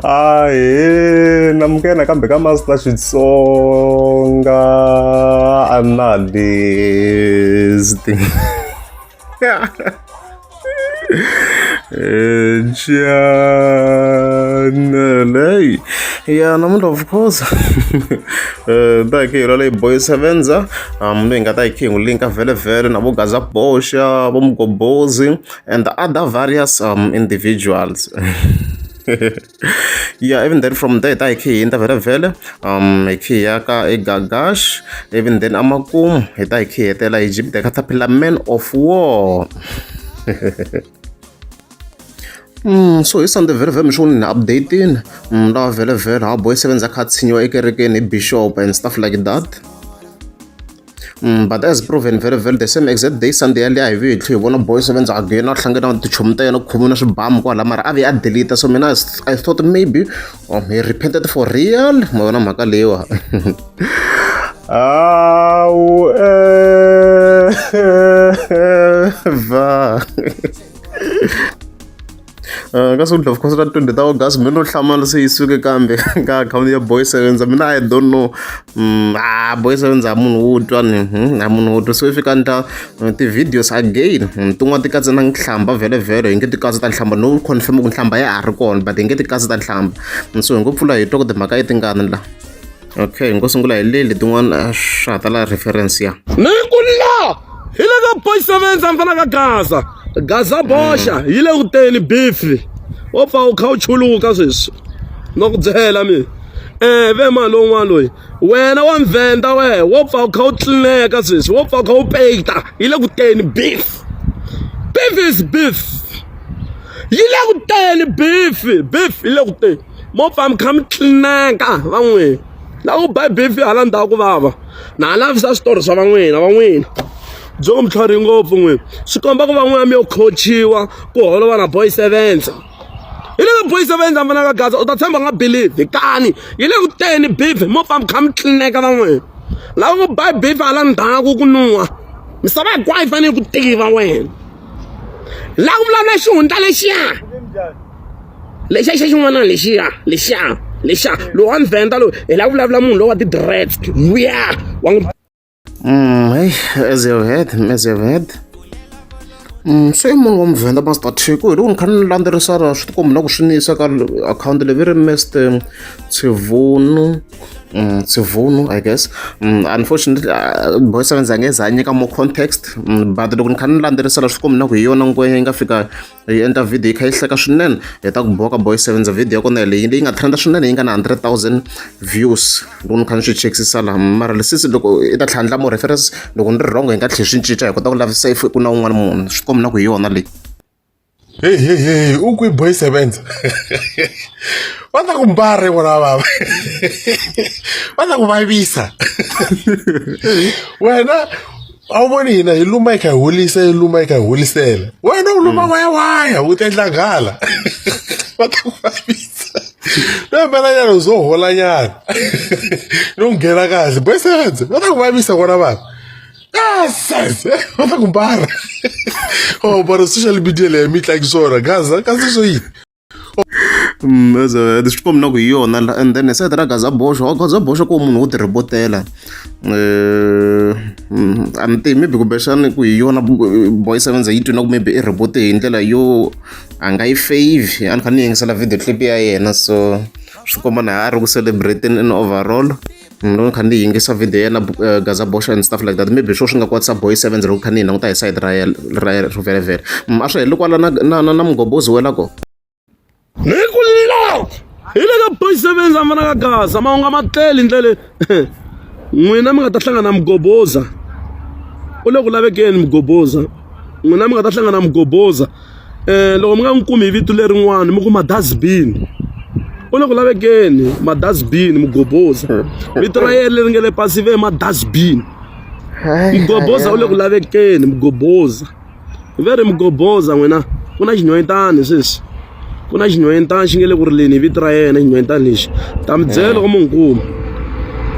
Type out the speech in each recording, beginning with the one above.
Ahee namukela nakambe ka Master Xitsonga Analyst channel ya namuntlha of course ta hi khe hi lwala yi boy sevenza leyi nga ta hi khe hi n'wi linka vhele vhele na vo Gaza Boxa vo Mgobozi and other various individuals yeah even then from there ta hi khe hi hundza vhele vhele hi khe hi ya ka eGagash even then amakumu hi ta hi khe hi hetela hi Jeep the Caterpillar Man of War so hi Sunday vhele vhele mixo ni update-ini laha vhele vhele ha boy sevenza kha tshinyiwa ekerekeni hi bishop and stuff like that. But as proven very well the same exact day Sunday yaliya hi vuye hi tlhe hi vona boy sevenza again a hlangana na tichomi ta yena ku khomiwa na swibamu kwala mara a vuye a delete so mina I thought maybe he repented for real ma yona mhaka leyiwa however Ka siku of course ra 20 ta August mina no hlamala se yi suke kambe ka akhawunti ya boy sevenza mina I don't know ah boy sevenza munhu wo twa ni a munhu wo twa se fika ndla ti-videos again tin'wana ti katsa na nhlamba vhele vhele hi nge ti katsa ta nhlamba no confirm ku nhlamba ya ha ri kona but hi nge ti katsa ta nhlamba so hi ngo pfula hi twa ku timhaka i tingani la okay hi ngo sungula hi leli tin'wana swa ha ta la reference ya ni ku la hi le ka boy sevenza mfana ka gaza gaza boxa yi le ku teni beef wo pfa u kha u chuluka sweswi no ku byela mi ve mani lowun'wana loyi wena wa mvenda wehe wo pfa u kha u tlineka sweswi wo pfa u kha u peyita yi le ku teni beef beef is beef yi le ku teni beef beef yi le ku teni mo pfa mi kha mi tlineka van'wini la ku ba beef hala ndzhaku vava na ha lavisa switori swa van'wina van'wina byo ku mi tlhari ngopfu n'wina swi komba ku van'wina mi yo khochiwa ku holova na boy sevenza hi le ka boy sevenza mfana ka gaza u ta tshemba nga believe hi kani yi le ku teni beef mo pfa mi kha mi tlineka van'wina lava ku ba beef hala ndzhaku ku nuwa misava hinkwayo yi fanele ku tiva wena la ku vulavula xihundla lexiya lexiya xa xin'wana lexiya lexiya lexiya lowu wa mvenda lowu hi lava ku vulavula munhu lowu wa ti-dreads luya wa n'wi Hey, as you heard, as you heard. Se i munhu wa muvhenda Master Tiko hi loko ni kha ni landzelerisa ra swi tikomba na ku swi ni yisa ka akhawunti leyi ri Mr Tshivunu Tshivunu I guess unfortunately boy seven a nge za a nyika more context but loko ni kha ni landzelerisa la swi tikomba na ku hi yona ngwenya yi nga fika yi endla video yi kha yi hleka swinene hi ta ku boka boy sevenza video ya kona leyi leyi nga trenda swinene yi nga na 100,000 views loko ni kha ni swi chekisisa laha mara lesisi loko i ta tlhandla mo reference loko ni ri wrong hi nga tlhela swi cinca hi kota ku lavisisa if ku na un'wana munhu swi komba na ku hi yona leyi Hey, hey, hey, u kwi boy sevenza va ta ku mbare vona vava va ta ku vavisa wena a wu voni hina hi luma hi kha hi holisa hi luma hi kha hi holisela wena u luma waya waya u ta endla nghala va ta ku vavisa no hambelanyana u zo holanyana no nghena kahle boy sevenza va ta ku vavisa vona vanhu asas va ta ku mbara oh mara social media leyi mi tlangi swona gaza kasi swo yini Swi kombi na ku hi yona la and then side ra Gaza Boxa wa Gaza Boxa ku munhu wo ti rhobotela a ni tivi maybe kumbexani ku hi yona boy sevenza yi twi na ku maybe i rhobote hi ndlela yo a nga yi fave a ni kha ni yingisela video clip ya yena so swi komba na a ri ku celebrate-ni in overall loko ni kha ni yingisa video ya yena Gaza Boxa and stuff like that maybe swo swi nga kwatisa boy sevenza loko kha ni yi languta hi side ra yena ra yena vhele vhele a swi heli kwala na na na, na mgobozi wela kona ni ku la hi le ka boy sevenza mfana ka gaza ma nga ma tleli ndlele n'wina mi nga ta hlangana mgoboza u le ku lavekeni mgoboza n'wina mi nga ta hlangana mgoboza um loko mi nga n'wi kumi hi vito lerin'wani mi ku madustbin u le ku lavekeni madustbin mugoboza vito ra yena leri nga le pasi ve madustbin mugoboza u le ku lavekeni mugoboza ve ri mugoboza n'wina ku na xinhwanyetani sweswi ku na xinhwanyetani xi nga le ku rileni hi vito ra yena xinhwanyetani lexi ta mi byela loko mu n'wi kuma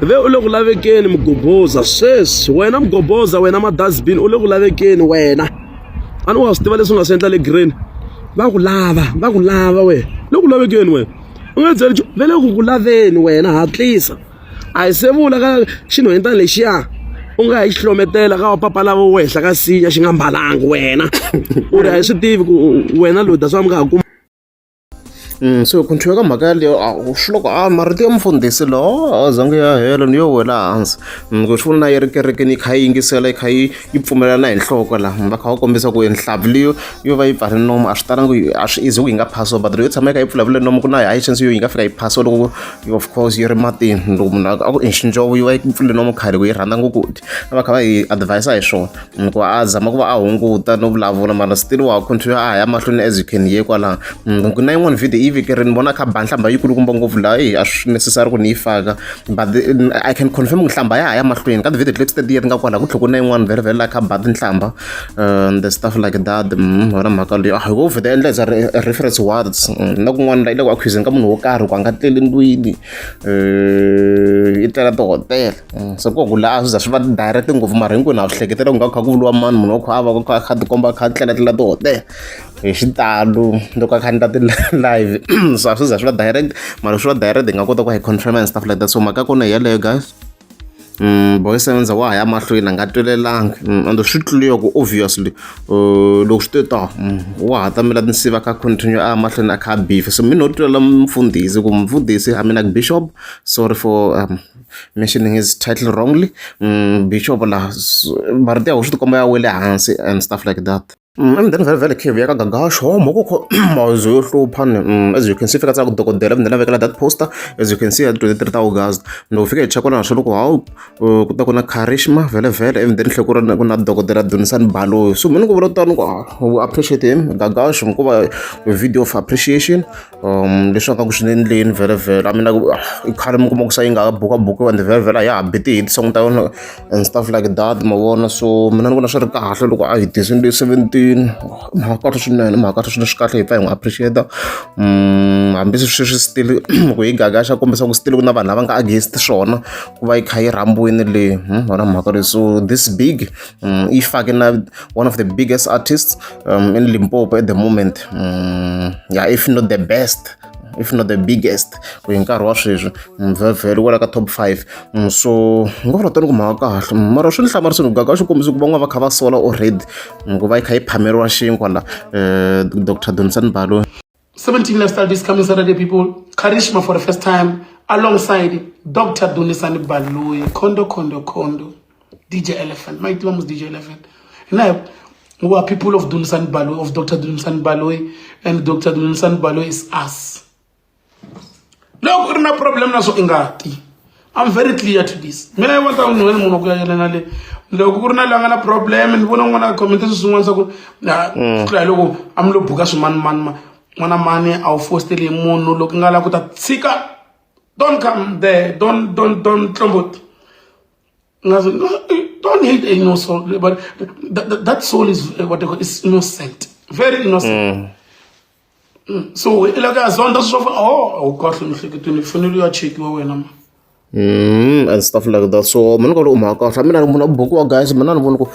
ve u le ku lavekeni mugoboza sweswi wena mugoboza wena madustbin u le ku lavekeni wena a ni wa swi tiva leswi u nga swi endla le green va ku lava va ku lava wena le ku lavekeni wena U nge byeli nchumu, va le ku ku laveni wena hatlisa. A hi se vula ka xinhwanyetana lexiya u nga yi xi hlometela ka vapapa lava wo henhla ka sinya xi nga mbalanga wena u ri a hi swi tivi ku wena loyi that's why mi nga ha kuma. So ku ntshuya ka mhaka yaleyo a swi loko a marito ya mufundhisi lawa a zangi ya hela ni yo wela hansi ku swi vona na yi ri kerekeni yi kha yi yingisela yi kha yi yi pfumelana hi nhloko laha va kha va kombisa ku nhlampfi leyo yo va yi pfale nomu a swi talangi a swi easy ku yi nga phasiwa but loko yo tshama yi kha yi pfulavule nomu ku na high chance yo yi nga fika yi phasiwa loko of course yi ri matini loko munhu a ku i xinjovo yi va yi pfule nomu khale ku yi rhandza ngopfu ku dya va kha va yi advise hi swona ku a zama ku va a hunguta no vulavula mara still wa continue a ha ya mahlweni as you can hear kwalaho. Ku na yin'wana video yi vikerini ni vona kha ba nhlamba yi kulukumba ngopfu laha eyi a swi necessary ku ni yi faka but I can confirm ku nhlamba ya ha ya mahlweni ka ti-video clips tetiya ti nga kwala ku tlhela ku na yin'wana vhele vhele laha kha ba tinhlamba the stuff like that yona mhaka leyi hi ku vhete endla is a reference words na kun'wana la yi le ku accusing ka munhu wo karhi ku a nga tleli ndlwini i tlela tihotela se ko ku laha swi za swi va direct ngopfu mara hinkwenu ha swi hleketela ku nga kha ku vuriwa mani munhu wa kha a va kha kha tikomba kha tlelatlela tihotela hi xitalo loko a kha ni ta ti-live so a swi za swi va direct mara swi va direct hi nga kota ku hi confirm and stuff like that so mhaka kona hi yeleyo guys. Boy sevenza wa ha ya mahlweni a nga twelelangi ende swi clear ku obviously loko swi te ta wa ha tamela tinsiva kha continue a ya mahlweni a kha a beef so mina no twelela mfundhisi ku mfundhisi I mean like bishop sorry for mentioning his title wrongly bishop laha marito ya hoxa tikomba ya wele hansi and stuff like that. And then vhele vhele khe vuya ka Gagash home kukho mazo yo hlupha ni as you can see fika tsaka dokodela then vekela that poster as you can see at 23 ta August loko fika hi cheka na swo loko hawu ku ta ku na Karishma vhele vhele and then tlhe ku ri ku na dokodela Dunisani Baloyi so mina ku vula tano ku we appreciate him Gagash hikuva video of appreciation leswi nga ku swi endleni vhele vhele I mean i khale mi kuma ku sa yi nga buka bukiwa and vhele vhele a ya ha bi ti-hit song ta yona and stuff like that ma vona so mina ni vona swi ri kahle loko a hi tisini leyi 17 mhaka kahle swinene mhaka kahle swinene swi kahle hi pfa hi n'wi appreciate hambi sweswi still ku hi gaga xa kombisa ku still ku na vanhu lava nga against swona ku va yi kha yi rhambiwini leyi yona mhaka leyi so this big yi fake na one of the biggest artists in Limpopo at the moment yeah if not the best if not the biggest ku hi nkarhi wa sweswi vhevhele kwala ka top 5 so ngo vula tani ku mhaka kahle mara swi ni hlamarisa ni gaga swi kombisa ku van'wana va kha va sola already ku va yi kha yi phameriwa xinkwa la Dr Dunisani Baloyi. 17 Lifestyle this coming Saturday, people. Karishma for the first time alongside Dr. Dunisani Baloyi, Kondo Kondo Kondo, DJ Elephant. My team was DJ Elephant. And I, we are people of Dunisani Baloyi, of Dr. Dunisani Baloyi, and Dr. Dunisani Baloyi is us. Loko ku ri na problem na swo i nga ti. I'm very clear to this. Mina yi vona munhu munhu ku ya yelana le. Loko ku ri na loyi a nga na problem ni vona un'wana a comment swilo swin'wana swa ku tlula hi loko a mi lo buka swimanimani ma n'wana mani a wu fosteli munhu loko i nga lava ku ta tshika don't come there don't don't don't tlomboti. Don't hate a no soul, but that soul is what they call is innocent, very innocent. So i loko ya zonda swo fa oh a wu kahle emiehleketweni i fanele u ya chekiwa wena ma. And stuff like that so mina ka loko mhaka kahle mina ni vona buku wa guys mina ni vona ku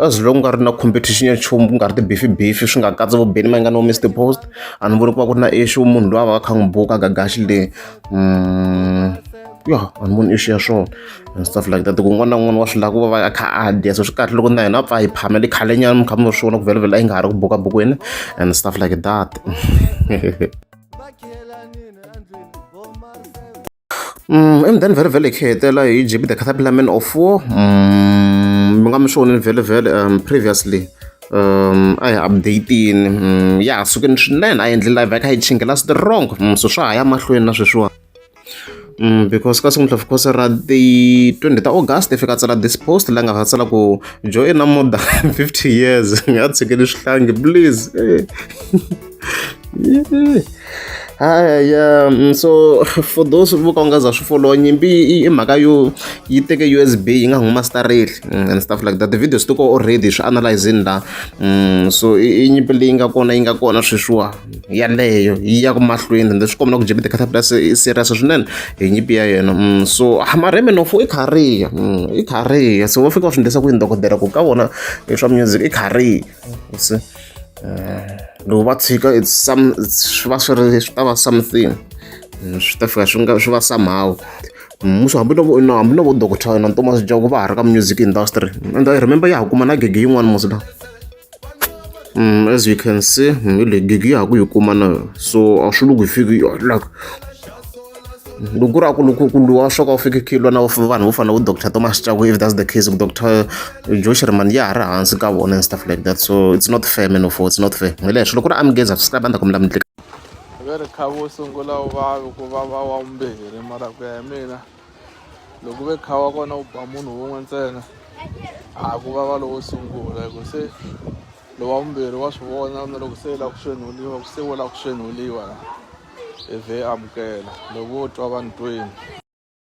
as long nga ri na competition ya nchumu ku nga ri ti-beef beef swi nga katsi vo Benny Mayengani vo Mr Post a ni voni ku va ku ri na issue munhu loyi a va a kha n'wi buka Gagashi leyi ya a ni voni issue ya swona and stuff like that ku un'wana na un'wana wa swi lava ku va a kha a dya so swi kahle loko na yena a pfa a yi phamela khale nyana mi kha mi swi vona ku vhele vhele a yi nga ha ri ku buka bukwini and stuff like that. And then vhele vhele hi hetela hi JB the Caterpillar Man of War mi nga mi swi vonile vhele vhele previously a hi update-ini ya ha sukile swinene a endli live a kha yi chingela strong so swa ha ya mahlweni na sweswiwani. Because ka siku of course ra ti 20 ta August i fika tsala this post la nga tsala ku Joe i na more than 50 years nga tshikeli swihlangi please. Haya so for those vo ka u nga za swi follow nyimpi i mhaka yo yi teke U_S_B yi nga n'wi master-eli and stuff like that ti-videos ti kona already swi analyze-ini la so i nyimpi leyi nga kona yi nga kona sweswiwa yaleyo yi ya ku mahlweni ende swi komba na ku JB the Caterpillar i serious swinene hi nyimpi ya yena so marheme nofu i career i career so va fika va swi endlisa ku yini dokodela ku ka vona swa music i career se loko va tshika it's some swi va swi ri swi ta va something. Swi ta fika swi nga swi va somehow. Musi hambi loko na hambi loko doctor na Thomas Chauke va ha ri ka music industry and I remember ya ha kuma na gigi yin'wana musi la. As you can see hi le gigi ya ha ku yi kuma na so a swi loko hi fiki like loko ku ri a ku loko ku lwiwa swo ka u fike ku lwa na vanhu vo fana na vo Doctor Thomas Chauke if that's the case Doctor Joe Shirimani ya ha ri hansi ka vona and stuff like that so it's not fair man of it's not fair hi leswo loko ku ri a mi geza subscribe a ni ta kombela mi tlika. Va ri kha wo sungula wu vavi ku vava wa vumbirhi mara ku ya hi mina loko ve kha wa kona wu ba munhu wun'we ntsena a ku vava lowo sungula hi ku se lowa vumbirhi wa swi vona na loko se yi lava ku xenhuliwa ku se wo lava ku xenhuliwa la i vhe amukela loko wo twa va ni tweni.